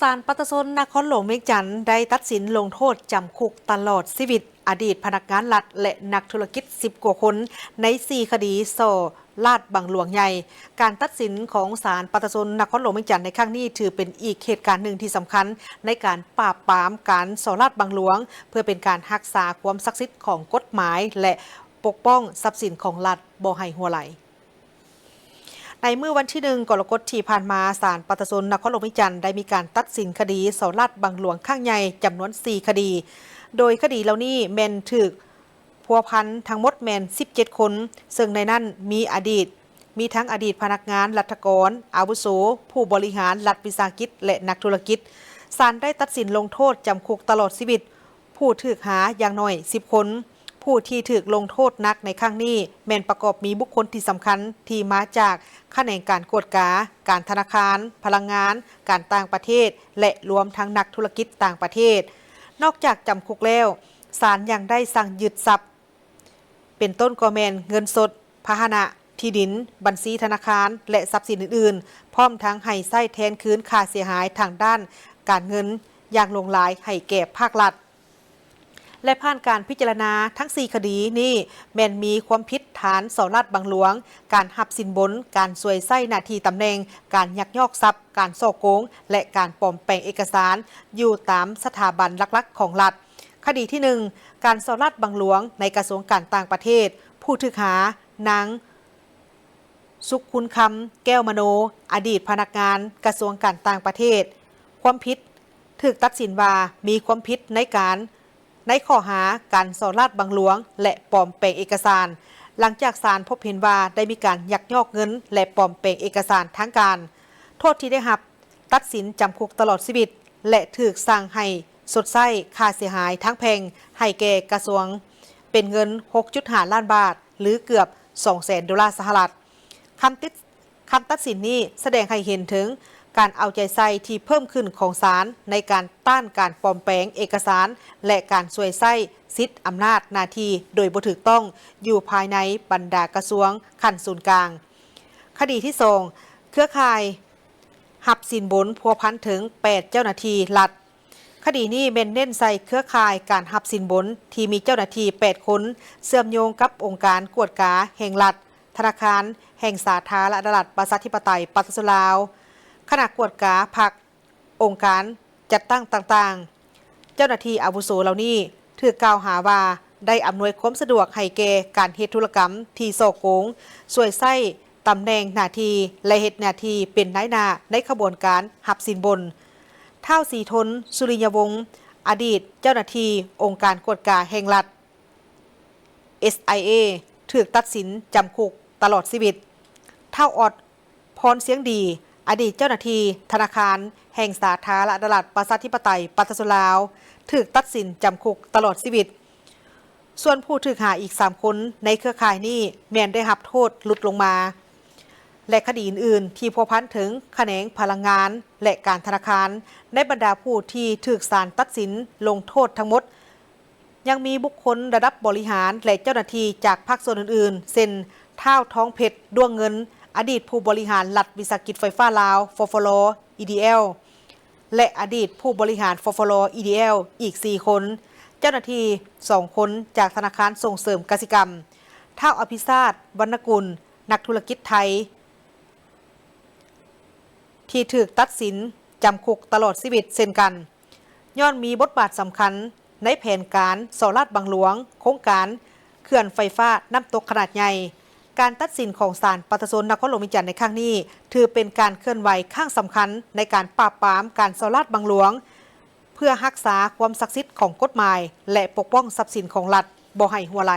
ສານປະຊາຊົນນະຄອນຫຼວງວຽງຈັນ ໄດ້ຕັດສິນລົງໂທດຈຳຄຸກຕະຫຼອດຊີວິດ ອະດີດພະນັກງານລັດ ແລະ ນັກທຸລະກິດ ສິບກວ່າຄົນ ໃນສີ່ຄະດີສໍ້ລາດບັງຫຼວງໃຫຍ່. ການຕັດສິນຂອງສານປະຊາຊົນນະຄອນຫຼວງວຽງຈັນໃນຄັ້ງນີ້ ຖືເປັນອີກເຫດການໜຶ່ງທີ່ສຳຄັນ ໃນການປາບປາມການສໍ້ລາດບັງຫຼວງ ເພື່ອເປັນການຮັກສາຄວາມສັກສິດຂອງກົດໝາຍ ແລະ ປົກປ້ອງຊັບສິນຂອງລັດບໍ່ໃຫ້ຮົ່ວໄຫຼ. ໃນມື້ວັນທີໜຶ່ງ ກໍລະກົດທີ່ຜ່ານມາ, ສານປະຊາຊົນນະຄອນຫຼວງວຽງຈັນ ໄດ້ມີການຕັດສິນຄະດີສໍ້ລາດບັງຫຼວງຄັ້ງໃຫຍ່ຈຳນວນສີ່ຄະດີ, ໂດຍຄະດີເຫຼົ່ານີ້ແມ່ນຖືກພົວພັນທັງໝົດແມ່ນສິບເຈັດຄົນ, ເຊິ່ງໃນນັ້ນມີອະດີດ, ມີທັງອະດີດພະນັກງານລັດຖະກອນອາວຸໂສ, ຜູ້ບໍລິຫານລັດວິສາຫະກິດ ແລະ ນັກທຸລະກິດ. ສານໄດ້ຕັດສິນລົງໂທດຈຳຄຸກຕະຫຼອດຊີວິດ ຜູ້ຖືກຫາຢ່າງໜ້ອຍສິບຄົນ. ຜູ້ທີ່ຖືກລົງໂທດໜັກໃນຄັ້ງນີ້ ແມ່ນປະກອບມີບຸກຄົນທີ່ສຳຄັນທີ່ມາຈາກຂະແໜງການກວດກາ, ການທະນາຄານ, ພະລັງງານ, ການຕ່າງປະເທດ ແລະ ລວມທັງນັກທຸລະກິດຕ່າງປະເທດ. ນອກຈາກຈຳຄຸກແລ້ວ, ສານຍັງໄດ້ສັ່ງຍຶດຊັບ ເປັນຕົ້ນກໍແມ່ນເງິນສົດ, ພາຫະນະ, ທີ່ດິນ, ບັນຊີທະນາຄານ ແລະ ຊັບສິນອື່ນໆ, ພ້ອມທັງໃຫ້ໃຊ້ແທນຄືນຄ່າເສຍຫາຍທາງດ້ານການເງິນຢ່າງຫຼວງຫຼາຍໃຫ້ແກ່ພາກລັດ ແລະ ຜ່ານການພິຈາລະນາທັງສີ່ຄະດີນີ້ ແມ່ນມີຄວາມຜິດຖານສໍ້ລາດບັງຫຼວງ, ການຮັບສິນບົນ, ການສວຍໃຊ້ໜ້າທີ່ຕຳແໜ່ງ, ການຍັກຍອກຊັບ, ການສໍ້ໂກງ ແລະ ການປອມແປງເອກະສານ ຢູ່ຕາມສະຖາບັນຫຼັກໆຂອງລັດ. ຄະດີທີໜຶ່ງ ການສໍ້ລາດບັງຫຼວງໃນກະຊວງການຕ່າງປະເທດ. ຜູ້ຖືກຫາ ນາງ ສຸກຄຸນຄຳ ແກ້ວມະໂນ, ອະດີດພະນັກງານກະຊວງການຕ່າງປະເທດ. ຄວາມຜິດ, ຖືກຕັດສິນວ່າມີຄວາມຜິດໃນການ, ໃນຂໍ້ຫາການສໍ້ລາດບັງຫຼວງ ແລະ ປອມແປງເອກະສານ, ຫຼັງຈາກສານພົບເຫັນວ່າໄດ້ມີການຍັກຍອກເງິນ ແລະ ປອມແປງເອກະສານທາງການ. ໂທດທີ່ໄດ້ຮັບ, ຕັດສິນຈຳຄຸກຕະຫຼອດຊີວິດ ແລະ ຖືກສັ່ງໃຫ້ຊົດໃຊ້ຄ່າເສຍຫາຍທາງແພ່ງໃຫ້ແກ່ກະຊວງ ເປັນເງິນຫົກຈຸດຫ້າລ້ານບາດ ຫຼື ເກືອບສອງແສນໂດລາສະຫະລັດ. ຄຳຕິດ, ຄຳຕັດສິນນີ້ສະແດງໃຫ້ເຫັນເຖິງການເອົາໃຈໃສ່ທີ່ເພີ່ມຂຶ້ນຂອງສານໃນການຕ້ານການປອມແປງເອກະສານ ແລະ ການສວຍໃຊ້ສິດອຳນາດໜ້າທີ່ໂດຍບໍ່ຖືກຕ້ອງຢູ່ພາຍໃນບັນດາກະຊວງຂັ້ນສູນກາງ. ຄະດີທີສອງ ເຄືອຂ່າຍຮັບສິນບົນພົວພັນເຖິງແປດເຈົ້າໜ້າທີ່ລັດ. ຄະດີນີ້ແມ່ນເນັ້ນໃສ່ເຄືອຂ່າຍການຮັບສິນບົນທີ່ມີເຈົ້າໜ້າທີ່ແປດຄົນ ເຊື່ອມໂຍງກັບອົງການກວດກາແຫ່ງລັດ, ທະນາຄານແຫ່ງສາທາລະນະລັດ ປະຊາທິປະໄຕ ປະຊາຊົນລາວ, ຄະນະກວດກາພັກ, ອົງການຈັດຕັ້ງຕ່າງໆ. ເຈົ້າໜ້າທີ່ອາວຸໂສເຫຼົ່ານີ້ຖືກກ່າວຫາວ່າໄດ້ອຳນວຍຄວາມສະດວກໃຫ້ແກ່ການເຮັດທຸລະກຳທີ່ສໍ້ໂກງ, ສວຍໃຊ້ຕຳແໜ່ງໜ້າທີ່ ແລະ ເຮັດໜ້າທີ່ເປັນນາຍໜ້າໃນຂະບວນການຮັບສິນບົນ. ທ້າວ ສີທົນ ສຸລິຍະວົງ, ອະດີດເຈົ້າໜ້າທີ່ອົງການກວດກາແຫ່ງລັດ ເອສໄອເອ ຖືກຕັດສິນຈຳຄຸກຕະຫຼອດຊີວິດ. ທ້າວ ອອດ ພອນຊຽງດີ, ອະດີດເຈົ້າໜ້າທີ່ທະນາຄານແຫ່ງສາທາລະນະລັດ ປະຊາທິປະໄຕ ປະຊາຊົນລາວ, ຖືກຕັດສິນຈຳຄຸກຕະຫຼອດຊີວິດ. ສ່ວນຜູ້ຖືກຫາອີກສາມຄົນໃນເຄືອຂ່າຍນີ້ ແມ່ນໄດ້ຮັບໂທດຫຼຸດລົງມາ ແລະ ຄະດີອື່ນໆທີ່ພົວພັນເຖິງຂະແໜງພະລັງງານ ແລະ ການທະນາຄານ. ໃນບັນດາຜູ້ທີ່ຖືກສານຕັດສິນລົງໂທດທັງໝົດ ຍັງມີບຸກຄົນລະດັບບໍລິຫານ ແລະ ເຈົ້າໜ້າທີ່ຈາກພາກສ່ວນອື່ນໆ ເຊັ່ນ ທ້າວ ທອງເພັດ ດ້ວງເງິນ, ອະດີດຜູ້ບໍລິຫານລັດວິສາຫະກິດໄຟຟ້າລາວ ຟຟລ ອີດີແອລ ແລະ ອະດີດຜູ້ບໍລິຫານ ຟຟລ ອີດີແອລ ອີກສີ່ຄົນ, ເຈົ້າໜ້າທີ່ສອງຄົນຈາກທະນາຄານສົ່ງເສີມກະສິກຳ, ທ້າວ ອະພິຊາດ ວັນນະກຸນ, ນັກທຸລະກິດໄທ ທີ່ຖືກຕັດສິນຈຳຄຸກຕະຫຼອດຊີວິດເຊັ່ນກັນ, ຍ້ອນມີບົດບາດສຳຄັນໃນແຜນການສໍ້ລາດບັງຫຼວງ, ໂຄງການເຂື່ອນໄຟຟ້ານ້ຳຕົກຂະໜາດໃຫຍ່. ການຕັດສິນຂອງສານປະຊາຊົນນະຄອນຫຼວງວຽງຈັນໃນຄັ້ງນີ້ ຖືເປັນການເຄື່ອນໄຫວຄັ້ງສຳຄັນໃນການປາບປາມການສໍ້ລາດບັງຫຼວງ ເພື່ອຮັກສາຄວາມສັກສິດຂອງກົດໝາຍ ແລະ ປົກປ້ອງຊັບສິນຂອງລັດບໍ່ໃຫ້ຮົ່ວໄຫຼ.